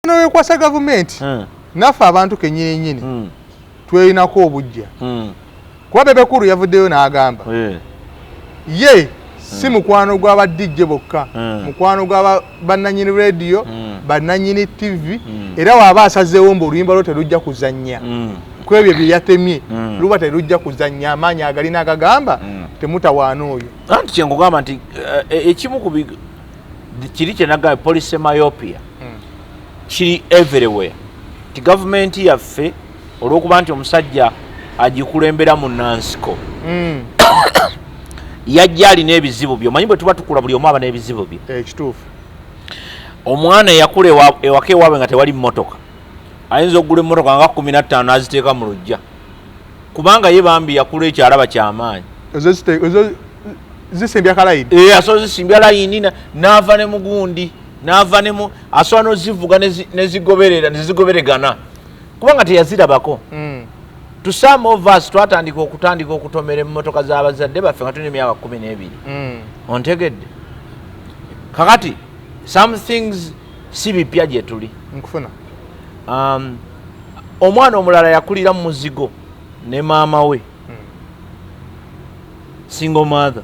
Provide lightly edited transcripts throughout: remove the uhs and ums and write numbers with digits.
Newekwasa gavumenti, naffe abantu kenyini nyini twerinako obujja, kuba Bebe Cool yavuddeyo n'agamba ye si mukwano gw'aba DJ bokka, mukwano gw'aba bannanyini radio, bannanyini TV. Era waaba asazeewo mbu oluyimba lwo terujja kuzannya ku ebyo bye yatemye, luba terujja kuzannya, amaanyi agalina agagamba temutawaana oyo. Anti kyenkugamba nti ekimu ku kiri kyenagamba, policy myopia kiri everywhere, nti gavumenti yaffe, olw'okuba nti omusajja agikulembera mu nansiko, yajja alina ebizibu bye. Omanyi bwe tuba tukula, buli omu aba n'ebizibu bye. Ekituufu. Omwana eyakula ewaka ewaabwe nga tewali mmotoka, ayinza okugula emmotoka nga 15 n'aziteeka mu luggya, kubanga ye bambi yakula ekyo alaba kyamaanyi. Ezo zisimbya kalayini. Asobola zisimbya layini, n'ava ne mugundi, n'ava ne mu, asobola n'ozivuga nezigoberera, nezigoberegana, kubanga teyazirabako. To some of us, twatandika okutandika okutomera emmotoka z'abazadde baffe nga tulina emyaka 12. Ontegedde? Kakati some things si bipya gye tuli. Nkufuna. Omwana omulala yakulira mu muzigo ne maama we, single mother.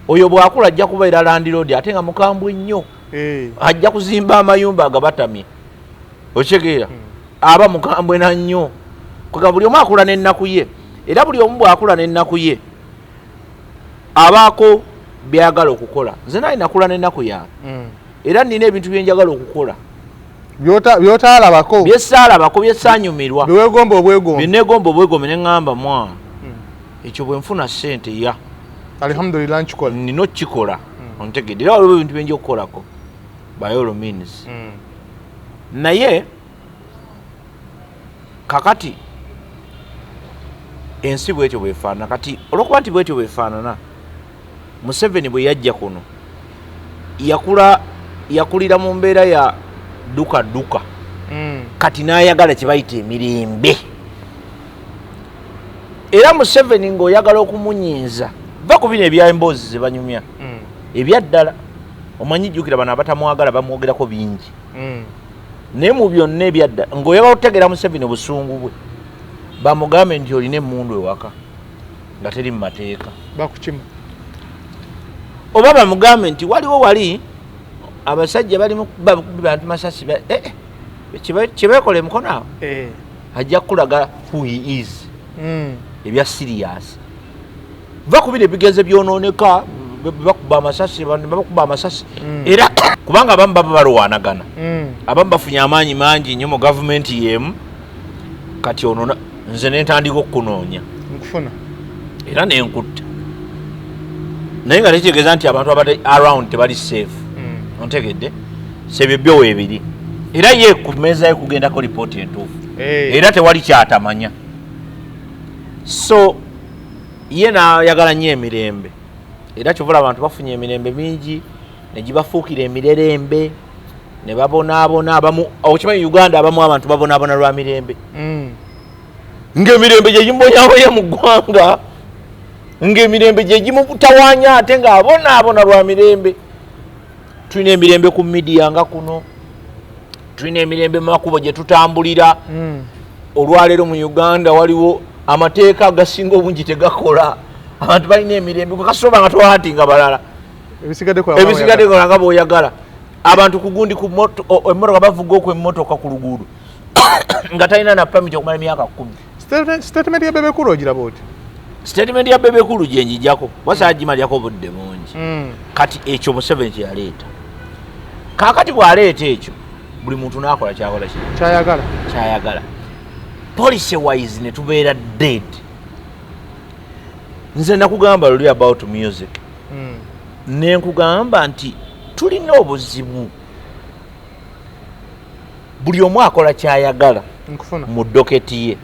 Oyo bw'akula ajja kubeera landlord, ate nga mukambwe nnyo. Ajja kuzimba amayumba agabatamye, okitegeera? Aba mukambwe na nnyo. Kwega buli omu akula n'ennaku ye, era buli omu bw'akula n'ennaku ye abaako byagala okukola. Nze naye nakula n'ennaku yange, era nina ebintu byenjagala okukola. Byotaalabako. Byesaalabako, byesanyumirwa. Byewegomba obwegomba. Byenegomba obwegombe, neŋŋamba, mwana, ekyo bwe nfuna ssente ya Alhamdulillah, nkikola. Nina okukikola, ontegedde? Era waliwo ebintu byenja okukolako by all means. Naye kakati ensi bwetyo bwefaanana. Kati olwokuba nti bwetyo bwefaanana, Museveni bwe yajja kuno, yakula, yakulira mu mbeera ya duka duka. Kati n'ayagala kye bayita emirembe. Era Museveni ng'oyagala okumunyiiza, va ku bino ebyemboozi ze banyumya. Ebyaddala, omanyi, jjukira bano abatamwagala bamwogerako bingi. Naye mu byonna ebyadda, ng'oyagala okutegeera Museveni, obusungu bwe, bamugambe nti olina emmundu ewaka nga teri mu mateeka, Bakukima. Oba bamugambe nti waliwo wali abasajja bali mu kuba bukubi bantu masasi, kyebekola emikono awo, ajja kukulaga who he is. Ebya serious, va ku bino ebigenze byonooneka, bakuba amasasi, bakuba amasasi. Era kubanga abamu baba balwanagana, abamu bafunye amaanyi mangi nnyo mu gavumenti y'emu. Kati ono nze nentandika okukunoonya. Nkufuna. Era nenkutta, naye nga tekitegeeza nti abantu abali around tebali safe. Ontegedde? Sebyo byo weebiri, era ye ku mmeeza ye kugendako lipooti entuufu. Era tewali kyatamanya. So ye nayagala nnyo emirembe, era kyovula abantu bafunye emirembe mingi negibafuukira emirerembe ne babonaabona abamu. Okimanyi, Uganda abamu abantu babonaabona lwa mirembe, ng'emirembe gye gimubonyabonya mu ggwanga, ng'emirembe gye gimutawaanya, ate ng'abonaabona lwa mirembe. Tulina emirembe ku media nga kuno, tulina emirembe mu makubo gye tutambulira. Olwaleero mu Uganda waliwo amateeka agasinga obungi tegakola, abantu balina emirembe kakasoba nga tohatinga balala. Ebisigadde kola. Ebisigadde kola nga bw'oyagala. Abantu ku gundi ku emmotoka bavuga okwo emmotoka ku luguudo nga talina na permit okumala emyaka 10. Statement ya Bebe Cool ogiraba oti? Statement ya Bebe Cool gyenjijjako wasagimalyako obudde bungi. Kati ekyo Museveni kyeyaleeta. Kaakati bw'aleeta ekyo, buli muntu n'akola kyakola ki? Kyayagala. Kyayagala. Policy wise ne tubeera dead. Nze nakugamba luli about music, nenkugamba nti tulina obuzibu, buli omu akola kyayagala. Nkufuna. Mu docket ye,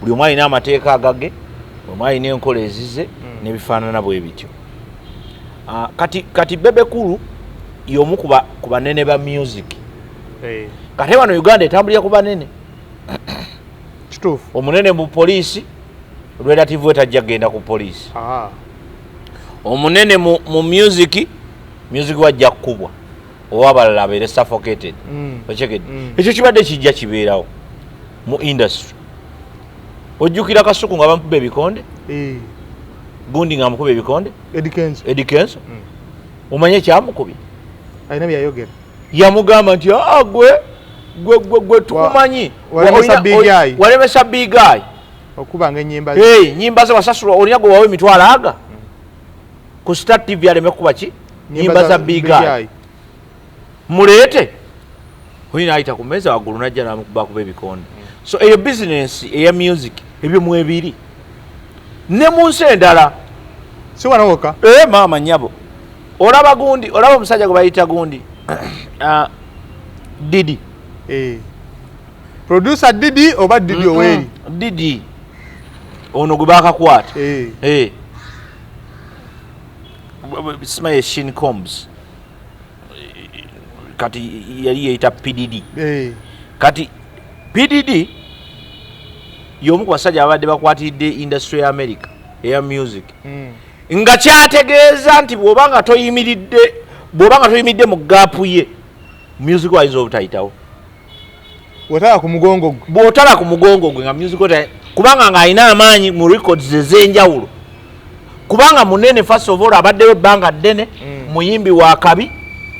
buli omu alina amateeka agage, buli omu alina enkola ezize n'ebifaanana bwe bityo. Kati Bebe Cool y'omu ku banene ba music. Kati wano Uganda etambulira ku banene. Kituufu. Omunene mu poliisi, relative we tajja kugenda ku poliisi. Omunene mu music wajja kukubwa. Owabalala abeere suffocated. Okitegedde? Ekyo kibadde kijja kibeerawo mu industry. Ojjukira Kasuku nga bamukuba ebikonde? Eh. Gundi nga amukuba ebikonde? Eddie Kenzo. Eddie Kenzo. Omanye ekyamukubye? Alina byayogera. Yamugamba nti, "Aa, gwe gwe gwe gwe tukumanyi." Walemesa Big Eye. Walemesa Big Eye okubanga ennyimba ze. Hey, nyimba ze wasasulwa, olina gwe wawa emitwalo aga ku Star TV aleme kuba ki nyimba za Big Eye. Muleete oyo naayita ku mmeeza waggulu, najja namukubakuba ebikonde. So eyo bizinensi eya music, ebyo mwebiri ne mu nsi endala. Si wano wokka. E maama nyabo, olaba gundi, olaba omusajja gwe bayita gundi, Didi. Eh. Producer Didi oba Didi Oweri? Didi ono gwe bakakwata. Eh. Eh. Simaye Sean Combs, kati yali yeyita PDD. Kati PDD y'omu ku basajja abadde bakwatiridde industry ya America eya music, nga kyategeeza nti bw'oba nga toyimiridde mu gap ye, music ayinza obutayitawo. Wetala ku mugongo gwe. Bw'otala ku mugongo gwe nga music kubanga ng'alina amaanyi mu records ez'enjawulo, kubanga munene. First of all, abaddewo ebbanga ddene, muyimbi wa kabi,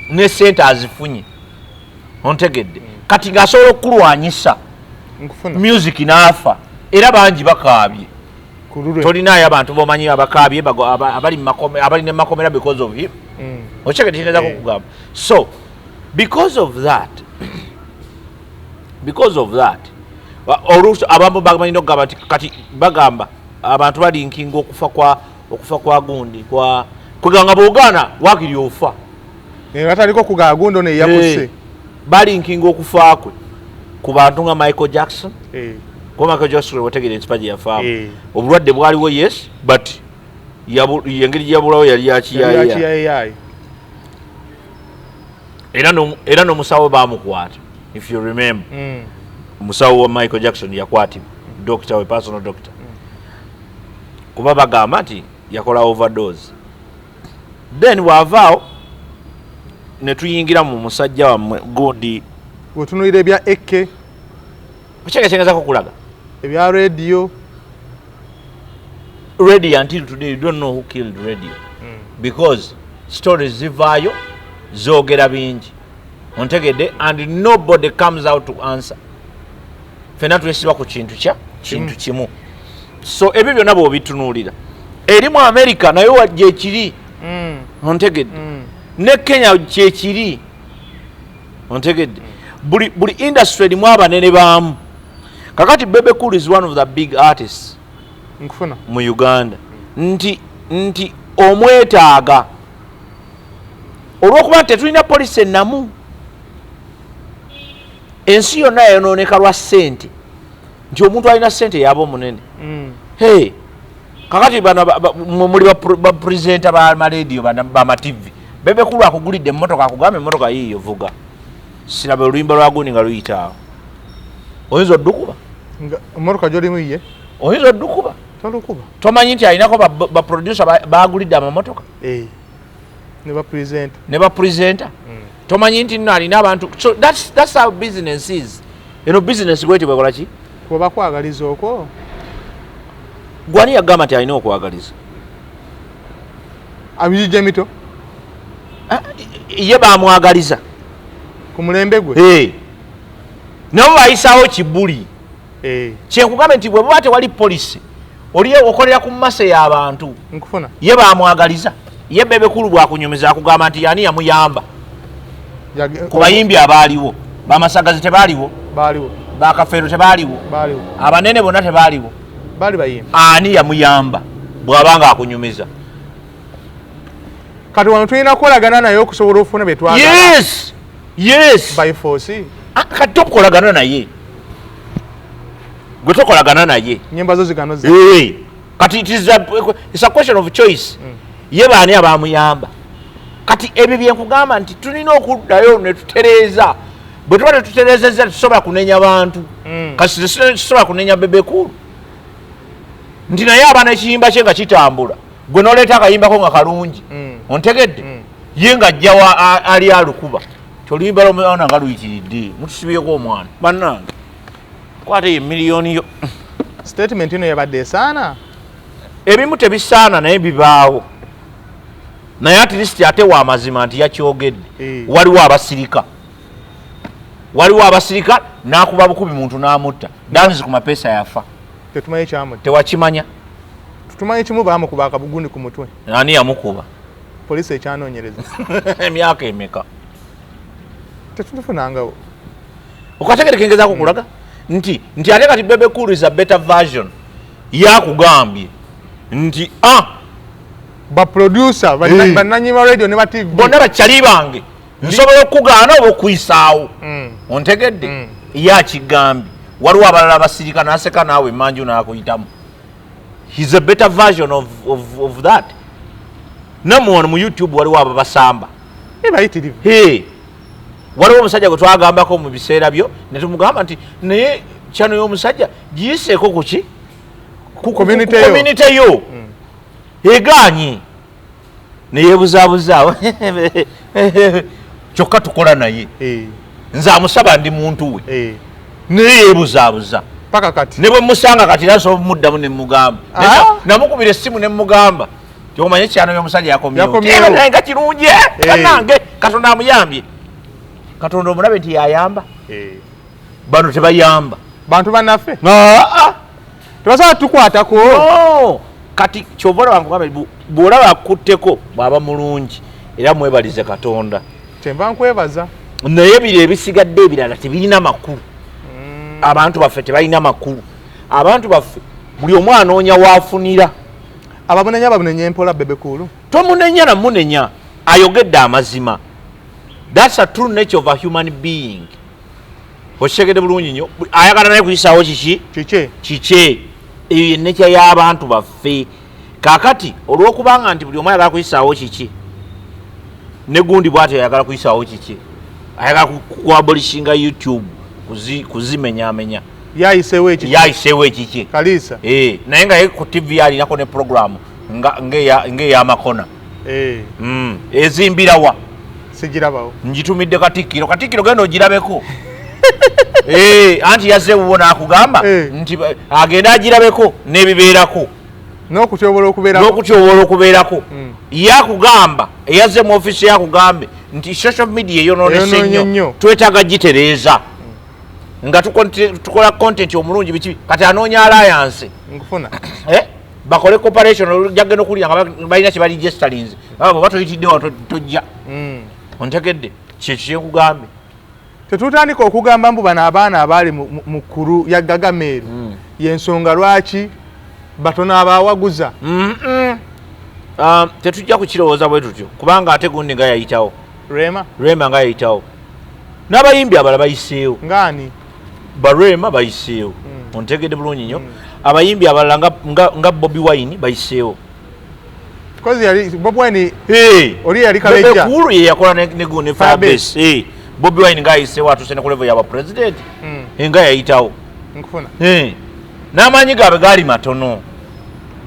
ne sente azifunye. Ontegedde? Kati ng'asobola okukulwanyisa. Nkufuna. Music n'afa, era bangi bakaabye. Ku lulwe. Tolinayo abantu bomanyi abakaabye abali mu abali ne makomera because of him? Okyeke tinezako kugamba. So because of that, oluusi abamu bamalina okugamba nti kati bagamba abantu balinkinga okufa kwa gundi kwa kweganga bwogaana wakiri ofa. Eh, bataliko kugagundo ne yakuse. Eh, balinkinga okufa kwe ku bantu nga Michael Jackson, kuba Michael Jackson wategeera ensipa gye yafaamu. Obulwadde bwaliwo, yes, but engeri gye yabulawo yali yakiyaya. Yakiyayayi. Era n'omusawo bamukwata, if you remember. Omusawo wa Michael Jackson yakwatibwa, doctor we, personal doctor, kuba bagamba nti yakola overdose. Then bw'avaawo ne tuyingira mu musajja wammwe gundi. Wetunuulira ebya eke. Okyegezako okulaga. Ebya Radio. Radio, until today you don't know who killed Radio, because stories zivaayo zoogera bingi, ontegedde, and nobody comes out to answer. Fenna twesiba ku kintu kya kintu kimu. So ebyo byonna bw'obitunuulira, eri mu America naye gyekiri, ontegedde, ne Kenya kyekiri, ontegedde. Buli industry erimu abanene baamu. Kakati Bebe Cool is one of the big artists Nkufuna. mu Uganda, nti omwetaaga olwokuba nti tetulina policy ennamu. Ensi yonna yayonooneka lwa ssente, nti omuntu alina ssente yaba omunene. Hey, kakati bano mwe muli bapresenta bamaradio, bamativi. Bebe Cool akugulidde emmotoka, akugamba emmotoka yiiyo vuga, siraba oluyimba lwa gundi nga luyitaawo, oyinza oddukuba? Nga emmotoka gyolimu ye. Oyinza oddukuba? Tolukuba. Tomanyi nti alinako baproducer bagulidde amamotoka? Eh. Ne bapresenta. Ne bapresenta. Tomanyi nti nno alina abantu? So that's how business is. Eno business bweti bwekola ki. Kuba bakwagaliza okwo. Gwani yagamba nti alina okwagaliza? Emijiji emito. Ah, ye bamwagaliza. Ku mulembe gwe. Eh. Nabo bayisaawo kibuli. Eh. Kyenkugambe nti bwe buba tewali policy, oli okolera ku mase y'abantu. Nkufuna. Ye bamwagaliza? Ye Bebe Cool bwakunyumiza akugamba nti yani yamuyamba? Ku bayimbi abaaliwo, bamasagazi tebaaliwo? Baaliwo. Bakafeero tebaaliwo? Baaliwo. Abanene bonna tebaaliwo? Baali bayimbi. Ani yamuyamba bw'abanga akunyumiza? Kati wano tulina kukolagana naye okusobola okufuna bye twagala. Yes. By force. Ah, kati tokolagana naye, gwe tokolagana naye. Nyimba zo zigano zi. Eh, kati it's a question of choice. Ye baani abamuyamba? Kati ebyo byenkugamba nti tulina okuddayo ne tutereeza. Bwe tuba tetutereezezza, tetusobola kunenya bantu. Kati tetusobola kunenya Bebe Cool nti naye aba nekiyimba kye nga kitambula, gwe noleeta akayimbako nga kalungi, ontegedde, ye ng'ajja ali alukuba. Oluyimba lwomwana nga luyitiridde, mutusibyeko omwana. Bannange, kwata eyo emiliyoni yo. Statement ino yabadde esaana. Ebimu tebisaana, naye bibaawo. Naye at least ate wa amazima nti yakyogedde. Waliwo abasirika, waliwo abasirika n'akuba bukubi muntu n'amutta. Dansi ku mapeesa yafa. Tetumanyi kyamutta. Tewakimanya. Tumanyi kimu, baamukuba akabugundi ku mutwe. Ani yamukuba? Poliisi ekyanoonyereza. Emyaka emeka? Tetufunangawo. Okategereka engezaako kulaga nti ate kati Bebe Cool is a better version. Yakugambye nti ah, baproducer bannanyima radio ne ba TV bonna bakyali bange, nsobola okugaana oba okuyisaawo. Ontegedde? Mm. Ye akigambye. Waliwo abalala abasirika n'aseka naawe emanju n'akuyitamu. He's a better version of that. Nammwe wano mu YouTube waliwo ababasamba. Bayitirivu. Hey, waliwo omusajja gwe twagambako mu biseera byo ne tumugamba nti naye channel y'omusajja giyiseeko kuki? Community yo. Community yo egaanye, neyebuzabuzaawo. Kyokka tukola naye. Nze amusaba, ndi muntu we. Naye yeebuzaabuza. Paka kati. Ne bwe musanga kati era nsobola muddamu ne mugamba. Ah? Namukubira essimu ne mugamba ti omanye channel y'omusajja yakomyewo. Yakomyewo. Naye nga kirungi, eh? Bannange, Katonda amuyambye. Katonda omulabe nti yayamba. Bano tebayamba. Bantu bannaffe Ah, tebasobola tukwatako. No. Kati kyova olaba nkugambe, bw'olaba akutteko bw'aba mulungi era mwebalize Katonda. Kyenva nkwebaza. Naye biro ebisigadde ebirala tebirina makulu. Abantu baffe tebalina makulu. Abantu baffe buli omu anoonya waafunira. Abamunenya babunenya empola Bebe Cool. Tomunenya namunenya, ayogedde amazima. That's a true nature of a human being. Okitegedde bulungi nnyo? Ayagala naye kuyisaawo kiki? Kiki? Kike. Eyo ye nature y'abantu baffe kakati. Olwokubanga nti buli omu ayagala kuyisaawo kiki, ne gundi bwatyo ayagala kuyisaawo kiki, ayagala kuabolishinga YouTube, kuzimenyamenya. Yayiseewo ekiki. Yayiseewo ekiki. Kaliisa. Eh, naye nga ye ku TV alinako ne programu ng'eyamakona. Ezimbirawa. Sigirabawo. Ngitumidde Katikkiro. Katikkiro, genda ogirabeko. Eh, anti yazze wuwo n'akugamba nti agende agirabeko n'ebibeerako. N'okutyobola okubeerako. N'okutyobola okubeerako. Ye akugamba, eyazze mu ofiisi yakugambe nti social media eyonoonese Eyonoonye nnyo, nnyo. Twetaaga gitereeza nga tukola content omulungi biki. Kati anoonya alliance. Nkufuna. Eh? Bakole cooperation. Ojagenda okulira nga balina kye baregisterinze, baba toyitiddewa tojja. Ontegedde? Kyekyo kyenkugambe. Tetutandika okugamba mbu bano abaana abaali mu crew ya Gagameeru yensonga lwaki batono abawaguza. Tetujja kukirowooza bwe tutyo, kubanga ate gundi nga yayitawo. Rema. Rema nga yayitawo, n'abayimbi abalala bayiseewo. Ngaani? Barema bayiseewo. Ontegedde bulungi nnyo? Abayimbi abalala nga Bobi Wine bayiseewo. Kozi yali Bobi Wine. Hey. Oli yali Kabejja. Bebe Cool ye yakola ne Firebase. Firebase. Hey. Bobi Wine nga ayiseewo, atuuse ne ku level yaba president. Nga yayitawo. Nkufuna. Hey. N'amaanyi gaabwe gaali matono.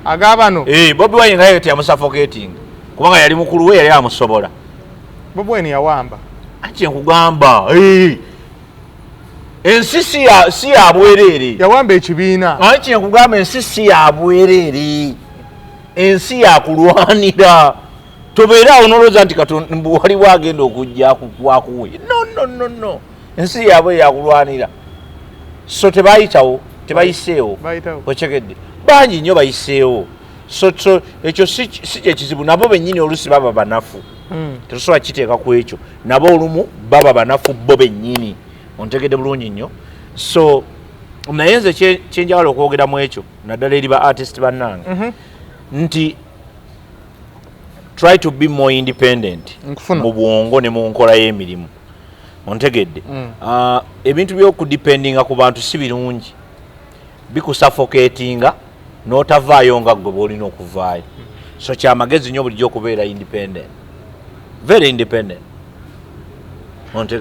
Agabano. Hey, Bobi Wine nga ye teyamusuffocating kubanga yali mukulu we, yali amusobola. Bobi Wine yawamba. Anti nkugamba, hey. Ensi si ya bwereere. Yawamba ekibiina. Anti nkugamba, ensi si ya bwereere, ensi yakulwanira. Tobeera awo nolowooza nti Katonda mbu waliwo agenda okujja akuwe. No, no, no, no, ensi yaabwe yakulwanira. So tebayitawo, tebayiseewo. Bayitawo. Okyegedde? Bangi nnyo bayiseewo. So ekyo si kyekizibu. Nabo bennyini oluusi baba banafu. Tetusobola kiteeka ku ekyo. Nabo olumu baba banafu bo bennyini. Ontegedde bulungi nnyo? So naye nze kyenjagala okwogeramu ekyo, naddala eri ba artist bannange, nti try to be more independent. Nkufuna. Mu bwongo ne mu nkola y'emirimu. Ontegedde? Mm. Ah, ebintu by'okudependinga ku bantu si birungi, bikusuffocatinga n'otavaayo nga ggwe bw'olina okuvaayo. So kyamagezi nnyo bulijjo okubeera independent, very independent. Ontegedde?